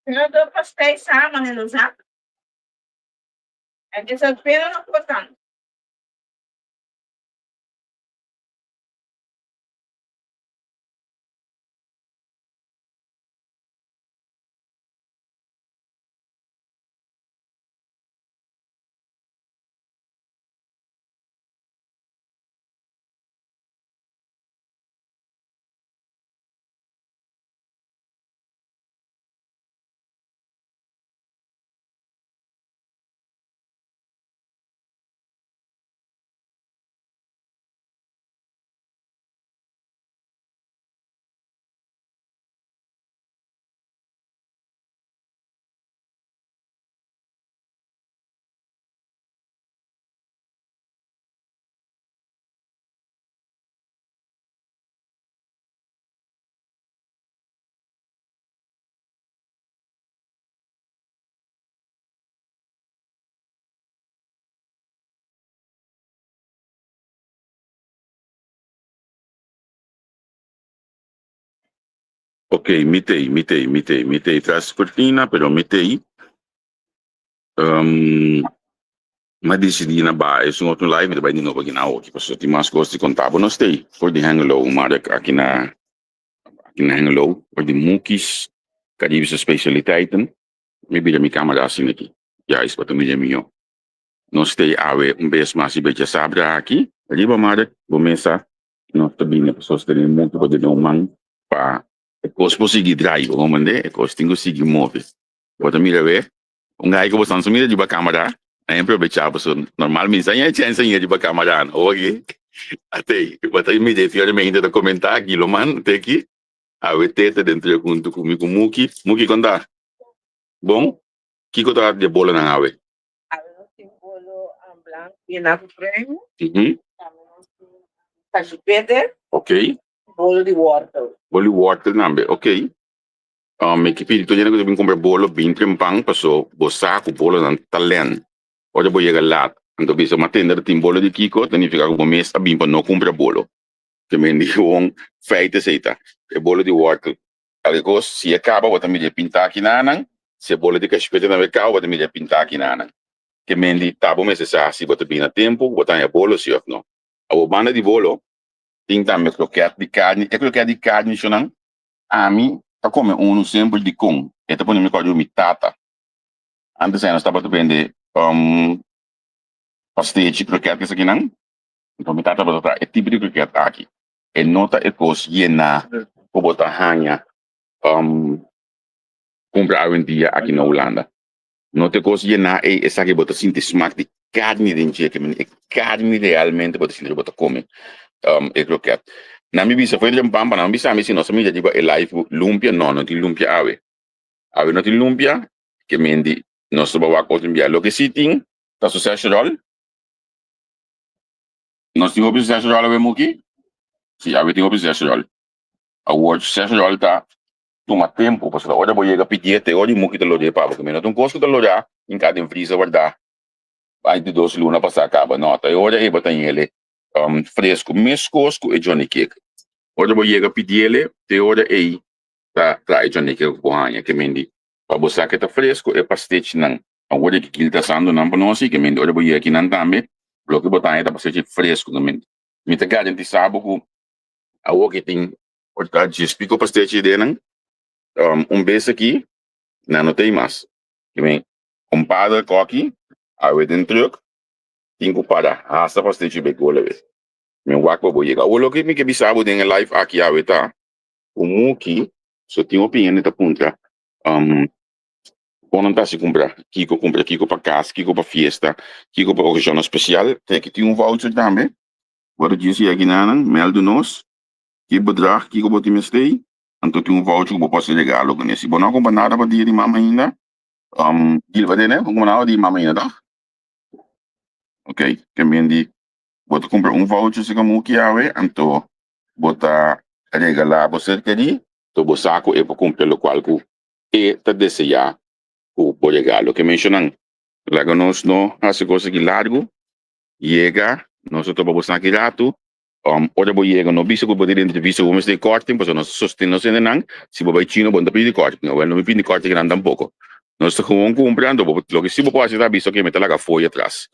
No do pastei sa mane no sa. En is dat pena no por tanto. Ok, mi t'ei, mi t'ei, mi t'ei, mi t'ei tras cortina, pero mi t'ei. Um, m'a decidí na baha esun otro live, mi ta bai di nobo aki na awoki, pasobra tin mas kos di konta bo. Nos t'ei for di Hengelo, Marek, aki na aki na Hengelo, for di Mukis, Caribische Specialiteiten. Mi bira mi camera asina aki, juist pa ta mira mihó. Nos t'ei awe un bes mas riba e djasabra aki, riba Marek, bo mesa. Nos ta bini pa sostené mutu pa duna un man pa e kos por sigui drai, bo comprende? E kos tin ku sigui move. Bo ta mira weh, un gai ku bo san mira riba kamera, a e probechá pasobra normal mi sa ña e chèns a riba kamera no, oye, atei, bo ta mira e fior mente ta komentá aki lo man te aki, awe tete den truck huntu ku mi ku Muki. Muki kon ta? Bon? Kiko ta di e bolonan awe? Awe nos tin bolo blanco yená ku pruimu. Tambe nos tin kashupete. Ok. Bolo di wortel. Bolo di wortel tambe, ok. Mi ke pidi tur hende ku ta bin kumpra bolo bin trempan paso bo sa ku bolonan ta lèn. Ora bo yega lat, anto bisa ma tende ta tin bolo di kiko, ta nifiká ku bo mes a bin pa no kumpra bolo. Te men di gewoon feit esei ta. E bolo di wortel. Alke kos, si e kaba bo ta mira e pinta akinanan, si e bolo di kashpete tambe kaba bo ta mira e pinta akinanan. Ke men di ta bo mester sa si bo ta bin na tempu ku bo ta haña bolo si òf no. Awor banda di bolo tin tambe kroket di karni. E kroket di karni shonnan ami ta kome unu semper dikon e ta pone mi kòrda mi tata. Antes nos tabata bende pastechi, kroket esakinan, enton mi tata tabata traha e tipo di kroket aki. E no ta e kos yená ku bo ta haña kumpra awendia aki na Hulanda. No ta e kos yená ei, esaki bo ta sinti smak di karni den dje, e karni realmente bo ta sinti ku bo ta kome e kroket. Nan mi bisa for den pampa, nan bisa mi si nos a mira riba e live ku lumpia, no, no tin lumpia awe. Awe no tin lumpia, ke men di nos ta wak otro bia. Loke si tin ta sausage roll. Nos tin hopi sausage roll awe Muki? Si, awe tin hopi sausage roll. Awor sausage roll ta tuma tempu pasobra ora bo yega pidié te ora di Muki ta lor'é pa bo. Ke men no ta un kos ku ta lorá hinká den freezer wardá bai di dos luna pasá kaba. No, ta e ora ei bo ta hele fresku meskos ku e Johnny Cake. Ora bo yega pidiele te ora ei ta traha e Johnny Cake ku bo haña. Ke men di pa bo sa ke ta fresku e pastechinan Awor e kikil ta asando nan pa nos i ke mente ora bo yega kinan tambe loke bo ta haña ta pasechi fresku ke mente. Mi ta garantisa bo ku awor ke tin por ta djes piko pastechi den nan un bes aki nan no ta ei mas. Ke men kompadre Koki awe den truk tin ku para hasta pastechi bek gola wes. Mi wak pa bo yega. Awor loke mi ke bisa bo den e live aki awe ta ku Muki so tin hopi hende ta puntra Kon nan ta hasi kumpra? Kiko kumpra? Kiko pa kas? Kiko pa fiesta? Kiko pa okashonnan spesial? Te aki tin un voucher tambe. Bo ta djis yegi na nan, mèldu nos ki bedrag kiko bo tin mester, anto tin un voucher ku bo por hasi regalo kuné. Si bo no a kumpra nada pa dia di mama ainda, Gilba tene, bo no a kumpra nada pa dia di mama ainda, tòg? Ok, ke men di bo ta kumpra un voucher si kamu ki awe, anto bo ta regalá bo ser kerí, anto bo sa ku e por kumpra lokual ku e ta deseá ku bo regalo ke menshonan. Laga nos no hasi kos aki largu, yega nos ta topa boso aki ratu. Um, ora bo yega, no bisa ku bo tin entrevista ku bo mester di korting, pasobra nos ta sostené nos hendenan. Si bo bai chino, bo no ta pidi korting. Awel, no mi pidi korting nan tampoko. Nos ta gewoon kumpra, anto bo, loke si bo por hasi ta bisa, oke, mi ta laga fooi atras.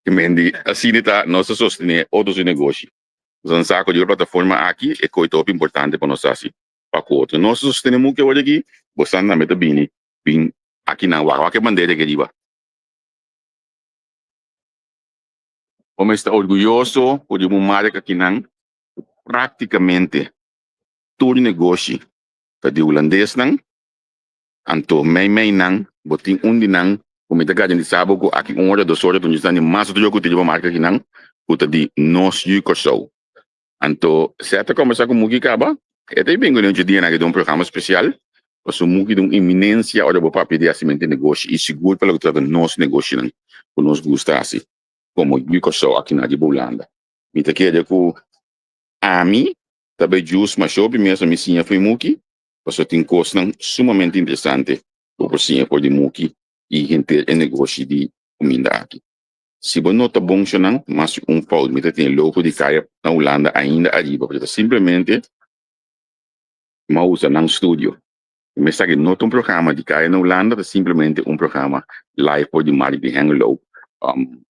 Ke men di, asina ta, nos ta sostené otro su negoshi. Nos a sa ku di e plataforma aki, e koi ta hopi importante pa nos hasi pa ku otro. Nos ta sostené muchu awor aki, bosan tambe ta bini, bin akinan wak, wak e bandera aki riba. Bo mester ta orguyoso ku di bo marka kinan ku práktikamente tur negoshi ta di hulandesnan, anto meimei nan bo tin un di nan ku mi ta garantisa bo ku aki un ora dos ora ta un di mas otro ku tin riba marka kinan ku ta di nos yu Kòrsou. Anto si a ta kombersá ku Muki kaba, e ta bin ku den ocho dianan aki den un programa spesial pasobra Muki ta un eminensia ora bo papia di hasimentu di negoshi i sigur pa loke ta trata nos negoshinan ku nos gusta hasi komo yu Kòrsou aki na riba Hulanda. Mi ta kere ku ami ta bai djus masha hopi mes pa mi siña for di Muki pasobra tin kosnan sumamente interesante ku bo por siña for di Muki i henter e negoshi di kuminda aki. Si bo no ta bon shonan, mas di un fout. Mi ta tin e logo di Kaya na Hulanda ainda ariba, pero ta simplemente mi a usa nan studio. Mi sa ki no ta un programa di Kaya na Hulanda, ta simplemente un programa live for di Mark di Hengelo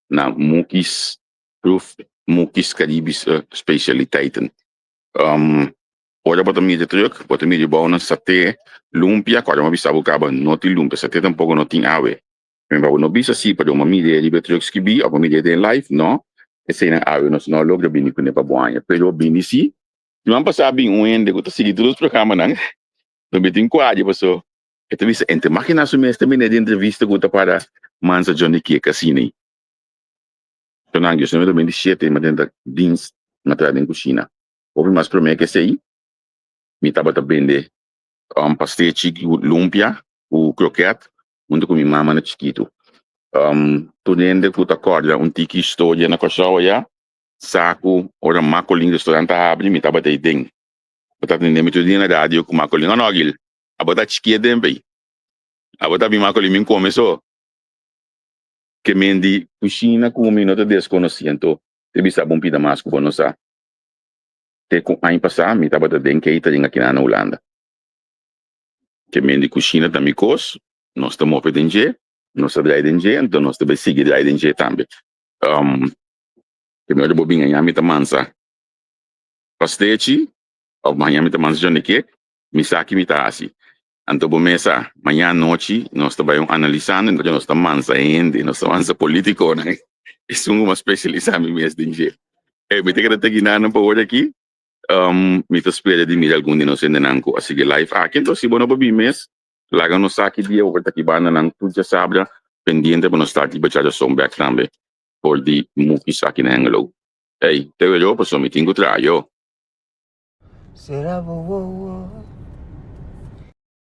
na Mukis Proef Mukis Caribische Specialiteiten. Ora bo ta mira truck, bo ta mira bou nan saté lumpia, ku ora mi a bisa bo kaba no tin lumpia, saté tampoco no tin awe. Mi bo no bisa si pasobra mi mira riba e truck skibi of mi mira den live, no. Eseinan awe nos no a logra bini kuné pa bo aña, pero bini si. Siman pasá bin un hende ku ta sigui tur nos programanan, no mi tin kuadje paso e ta bisa ente makina su mes ta bini di entrevista ku ta para mansa Johnny Kiek asina ei. Tonan dios nuebe 27 mi a drenta dienst mi a traha den kushina. Hopi mas promé ku esei mi tabata bende pastechi ku lumpia ku kroket huntu ku mi mama na chikitu. Tur hende ku ta kòrda un tiki historia na Kòrsou ayá sa ku ora Macolin restaurant a habri mi tabata ei den. Bo ta tende mi tur dia na radio ku Macolin, oh no Gil, abo ta chikia den p'ei. Abo ta bin Macolin bin kome so. Ke men di kushina ku mi no ta deskonosí anto te bisa bo un pida mas ku bo no sa. Te ku aña pasá mi tabata den catering akinan na Hulanda. Ke men di kushina ta mi kos, nos ta move den dje, nos ta drai den dje, anto nos ta bai sigui drai den dje tambe. Ke men ora bo bin haña mi ta mansa pastechi òf haña mi ta mansa jònde-kek, mi sa ki mi ta hasi. Anto bo mes sa, maña anochi nos ta bai un analisando, entonces nos ta mansa hende, nos ta mansa politiconan. Esun ku mas specialisa mi mes den dje. Ey, mi ta keda ta ginanan pa word aki. Mi ta spera di mira algun di nos hendenan ku a sigui live aki. Entonces si bo no por bin mes, laga nos sa ki dia bo por ta aki bandanan tur djasabra pendiente pa nos start riba djarason bek tambe for di Mukis aki na Hengelo. Ey, te wero pasobra mi tin ku traha yo. Sera bo wowo.